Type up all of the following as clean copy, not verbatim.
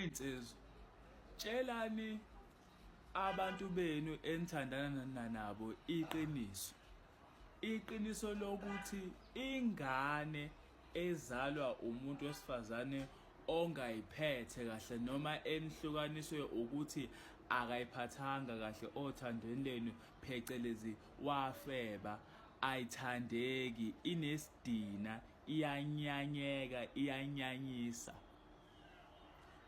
Insizwa, tshelani abantu benu enithandana nabo iqiniso. Iqiniso lokuthi ingane ezalwa umuntu wesifazane ongayiphethe kahle noma enihlukaniswe ukuthi akayiphathanga kahle othandweni lenu phecelezi wafeba ayithandeki inesidina iyanyanyeka iyanyanyisa.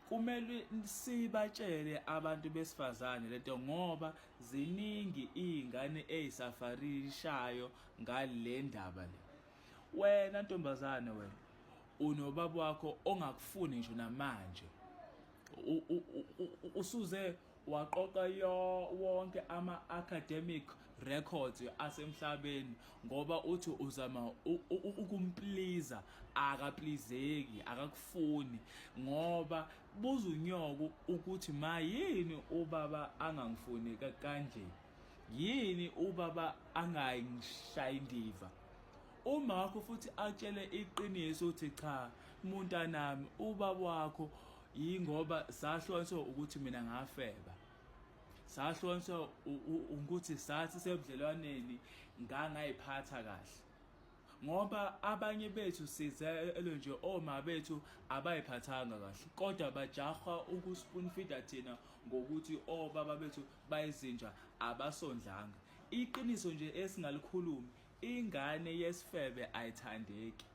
Kumele sibatshele abantu besifazane lento ngoba ziningi izingane ezisafarishayo ngale ndaba le. Wena ntombazane wena unobaba wakho ongakufuni ngisho namanje. Usuze waqoqa yo wonke ama academic records asemhlabeni ngoba uthi uzama ukumpliza akaplizeki akakufuni ngoba buza unyoko ukuthi ma yini ubaba angangifuni kanje yini ubaba angangishayi indiva uma wakho futhi atshele iqiniso uthi cha muntanami ubaba wakho yingoba sahlukaniswa ukuthi mina ngafeba sahlukaniswa ukuthi sathi sebudlelwaneni ngangayiphatha kahle ngoba abanye bethu sizelwe nje oma bethu abayiphathanga kahle kodwa bajahwa ukuspoon feeder thina ngokuthi obaba bethu bayizinja abasondlanga iqiniso nje esingalikhulumi ingane yesifebe ayithandeki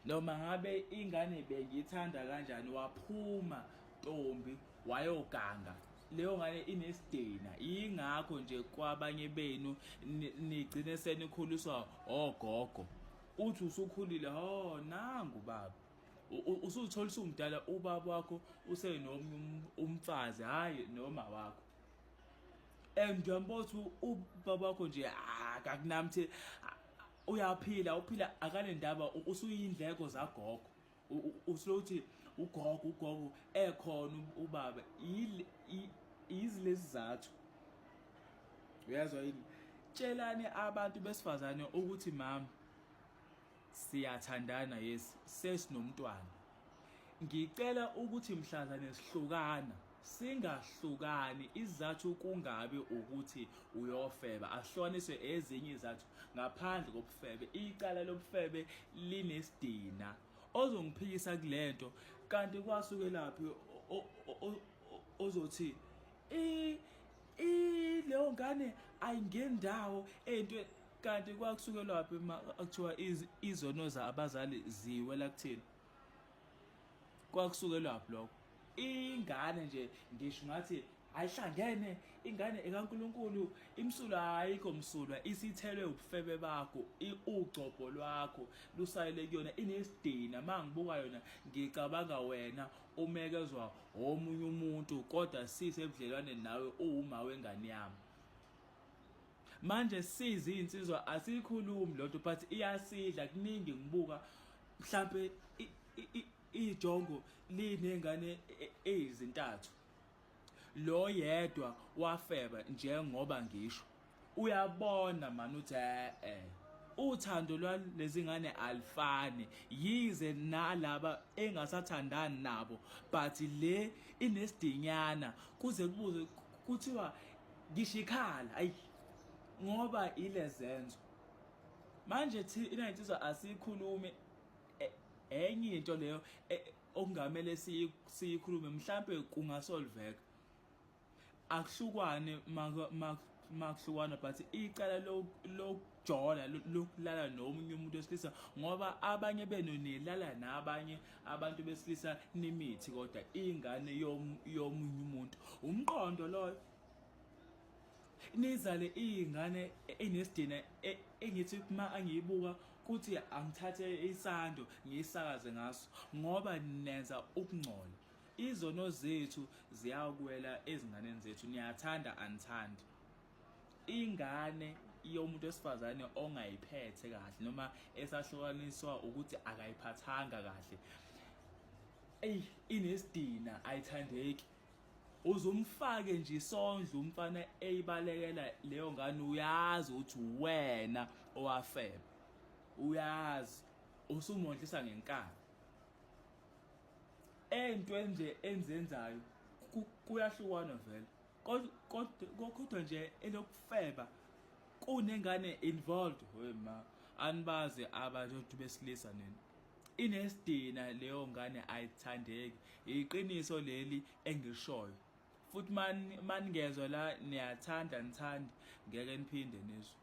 noma ngabe ingane bengiyithanda kanjani waphuma ntombi wayoganga leyo ngane inesidina yingakho nje kwabanye benu nigcine senikhuliswa ogogo uthi usukhulile ho nangu baba usuthola usumdala ubaba wakho usenomunye um, umfazi hayi noma wakho and uyambona ukuthi ubaba wakho nje akakunamthi uyaphila uphila akanendaba usuyindleko zagogo usulothi ugogo ugogo ekhona ubaba yizilezi zathu uyazwa yini tshelani abantu besifazane ukuthi mama siyathandana yes sesinomntwana ngicela ukuthi mhlazane sihlukana singahlukani izathu kungabi ukuthi uyofeba ahlukaniswe ezinye izathu ngaphandle kobufebe icala lobufebe linesidina ozongiphikisa kulento kanti kwasukelaphi ozothi i leyo ngane ayingendawo into kanti kwakusukelwaphi uma kuthiwa izono zabazali ziwela kuthini kwakusukelwaphi lokho ingane nje ngisho ngathi ayihlangene ingane ekaNkuluNkulu imsulwa ayikho msulwa isithelwe ubufebe bakho ugcobho lwakho lusayele kuyona inesidina mangibuka yona ngicabanga wena umekezwa omunye umuntu kodwa sisebudlelwaneni nawe uwuma wengane yami manje sizi insizwa asikhulumi lonto but iyasidla kuningi ngibuka mhlambe ijongo linengane e, eyizintathu lo yedwa wafeba njengoba ngisho uyabona mani uthi eh uthando lwalezi ngane alifani yize nalaba engasathandani nabo but le inesidinyana kuze kubuze kuthiwa ngisho ikhala ayi ngoba ilezenzo manje thina insizwa asikhulumi e, enye into leyo e, okungamele siyikhulume mhlambe kungasolveka akuhlukwane makuhlukwana but icala lokujola lokulala nomunye umuntu wesilisa ngoba abanye benu nilala nabanye abantu besilisa nimithi kodwa ingane yomunye umuntu umqondo loyo nizale iy'ngane enesidina e, engithi uma angiyibuka kuthi angithathe isando ngiyisakaze ngaso ngoba nenza ukungcola izono zethu ziyakwela ezinganeni zethu niyathanda anithandi ingane yomuntu wesifazane ongayiphethe kahle noma esahlukaniswa ukuthi akayiphathanga kahle eyi inesidina ayithandeki uzumfake nje isondlo umfana eyibalekela leyo ngane uyazi ukuthi wena owafeba uyazi usumondlisa ngenkani Entweni nje enizenzayo kuyahlukwana vele. Kodwa nje elokufeba kunengane involved we ma anibazi abantu besilisa nina. Inesidina leyo ngane ayithandeki. Iqiniso leli engilishoyo. Futhi maningezwa la niyathanda nithande ngeke niphinde nizwe.